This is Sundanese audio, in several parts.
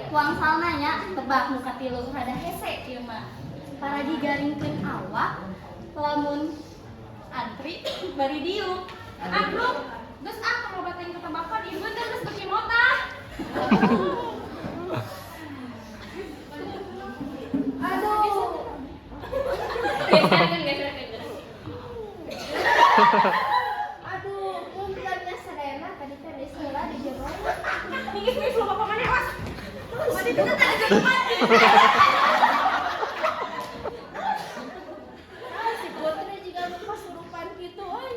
Wangsalna nya, tebak nu katilu, rada hese ieu mah. Paragi garingkeun awak lamun antri bari diuk. Aduh, geus ah, loba teuing ketebakan, ieu teh geus beuki motah. Aduh. Geserkeun, geserkeun. Aduh, punten nya sadayana, tadi teh geus heula di jero. Geus geus, loba ka mana, awas. Mati teh tadi depan. Ah, si Putri juga nu kasurupan kitu euy.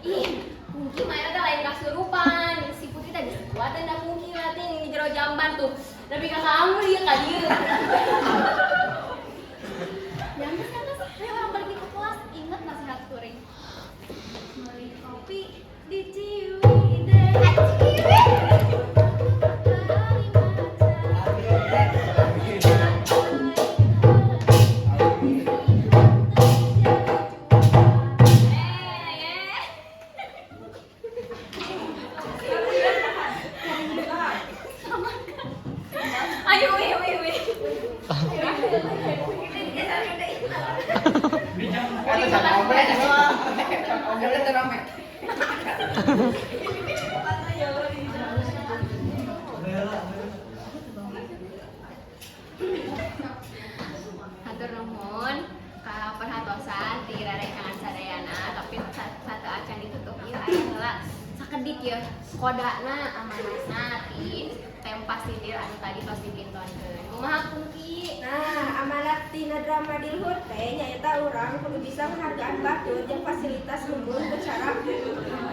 Ih, Pungki mah eta lain kasurupan. Si Putri tadi kuat da Pungki latih di jero jamban tuh. Tapi kakak kamu dia ka dieu. Yang geus, yang geus, ayo urang balik ke kelas, inget nasihat kuring. Meuli kopi di Ciwidey. Kali maca. Eh, eh. Ayo, wih, wih, wih. Eta can omet. Can omet teh rame. Hatur nuhun ka perhatosan ti rerencangan sadayana, tapi sateuacan ditutup ieu aya heula sakedik ya kodana, amanahna ti tempa sindir anu tadi tos dipintonkeun. Kumaha, Pungki? Nah, amanat tina drama di luhur teh nyaeta urang kudu bisa menghargaan batur jeung fasilitas umum ku cara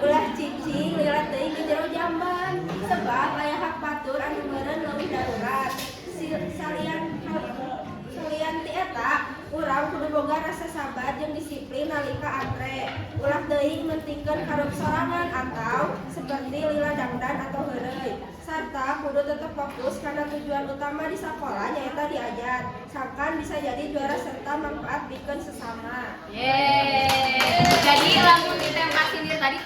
ulah cicing lila teuing di jero jamban, sebab aya hak batur anu meureun leuwih darurat. Salian ti eta, urang kudu boga rasa sabar jeung disiplin nalika antre, ulah teuing mentingkeun karep sorangan atau seperti lila dangdan atau heureuy, sarta kudu tetep fokus kana tujuan utama di sakola, nyaeta diajar sangkan bisa jadi juara serta manfaat pikeun sesama. Yeay. Jadi lamun di tempa sindir tadi.